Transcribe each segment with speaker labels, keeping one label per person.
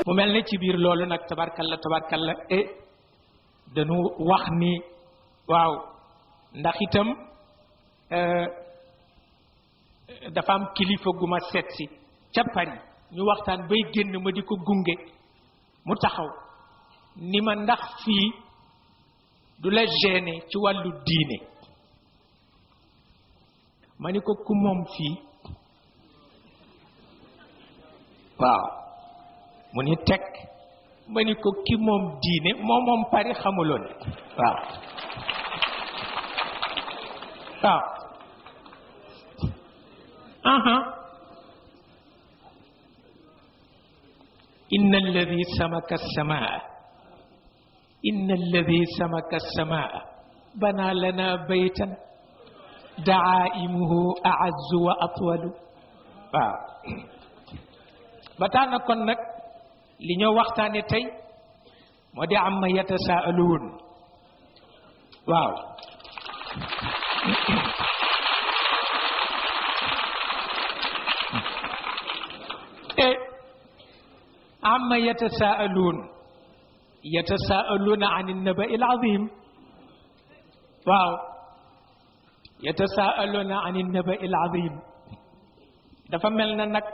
Speaker 1: mu mel ne ci biir loolu nag tabarkalla dañu wax ni waaw ndax itam dafa am kilifa gu ma seet si ca Paris ñu waxtaan bay génn ma di ko gunge mu taxaw ni ma ndax fii du la gêner ci wàllu diine ma ni ko ku moom fii waaw mu ni teg ma ni ko ki moom diine moom Paris xamuloon waaw waaw إن الذي سمك السماء بنى لنا بيتا دعائمه أعز وأطول بتانا كون نك li ñoo waxtaane tey moo di amma yatasaaluun waaw amma yatasaaluun an an-naba'i al-azim waaw yatasaaluun an an-naba'i al-azim dafa mel na nag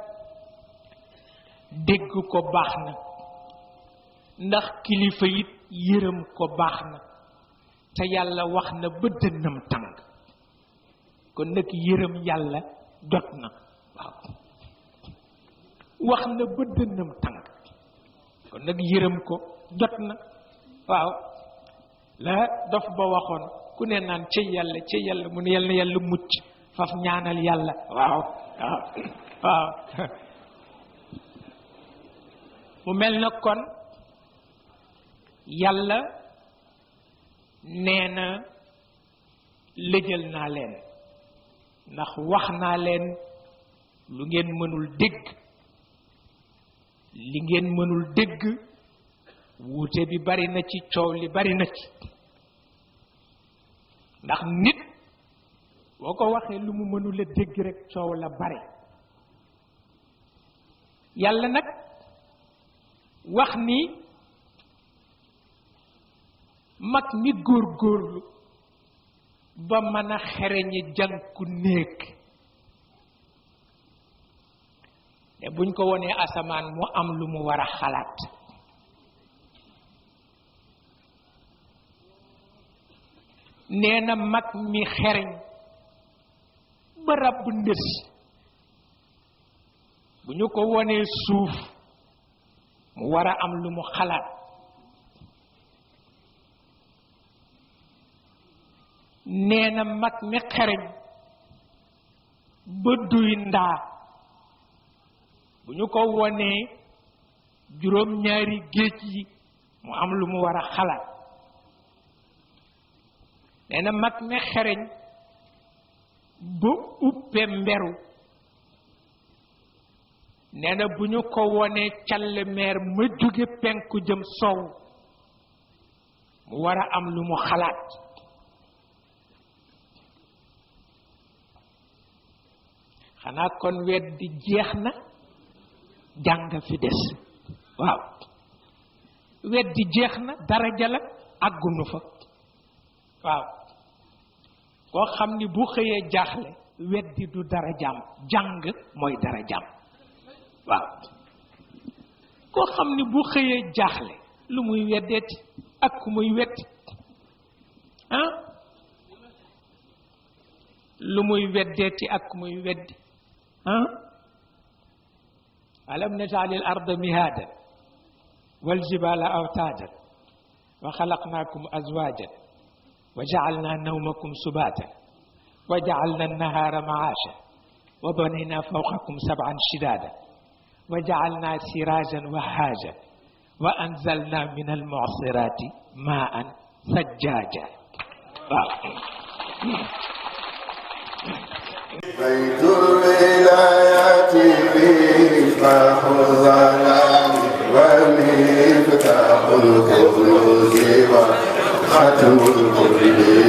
Speaker 1: dégg ko baax na ndax kilifa it yërëm ko baax na te yàlla wax na ba dënnam tàng kon nag yërëm yàlla jot na waaw wax na ba dënnam tàng kon nag yërëm ko jot na waaw la dof ba waxoon ku ne naan ci yàlla mu ne yàlla mucc faf ñaanal yàlla waaw waaw waaw mu mel na kon yàlla nee na lëjal naa leen ndax wax naa leen lu ngeen mënul dégg li ngeen mënul dégg wuute bi bari na ci coow li bari na ci ndax nit boo ko waxee lu mu mënul a dégg rek coow la bari yàlla nag wax ni mag mi góorgóorlu ba mën a xereñi jànku néeg te buñ ko wonee asamaan mu am lu mu war a xalaat nee na mag mi xereñ ba ràbb ndës bu ñu ko wonee suuf mu war a am lu mu xalaat nee na mag mi xereñ ba duy ndaa bu ñu ko wonee juróom-ñaari géej yi mu am lu mu war a xalaat nee na mag mi xereñ ba uppe mberu nee na bu ñu ko wonee call meer ma jóge penku jëm sow mu war a am lu mu xalaat xanaa kon weddi jeex na jàng fi des waaw weddi jeex na daraja la àggunu fa waaw koo xam ni bu xëyee jaaxle weddi du darajaam jàng mooy darajaam waaw koo xam ni bu xëyee jaaxle lu muy weddeeti ak ku muy weddi lu muy weddeeti ak ku muy weddi alam naj'alil arda mihaadan wal jibaala awtaadan wa xalaqnaakum azwaajan wa ja'alnaa nawmakum subaatan wa ja'alnaa an-nahaara ma'aashan wa banaynaa fawqakum sab'an shidaadan wa ja'alnaa siraajan wahhaajan wa anzalnaa minal mu'siraati maa'an sajjaajan
Speaker 2: بيت الولايات مفتاح الظلام ومفتاح الكنوز وختم الكل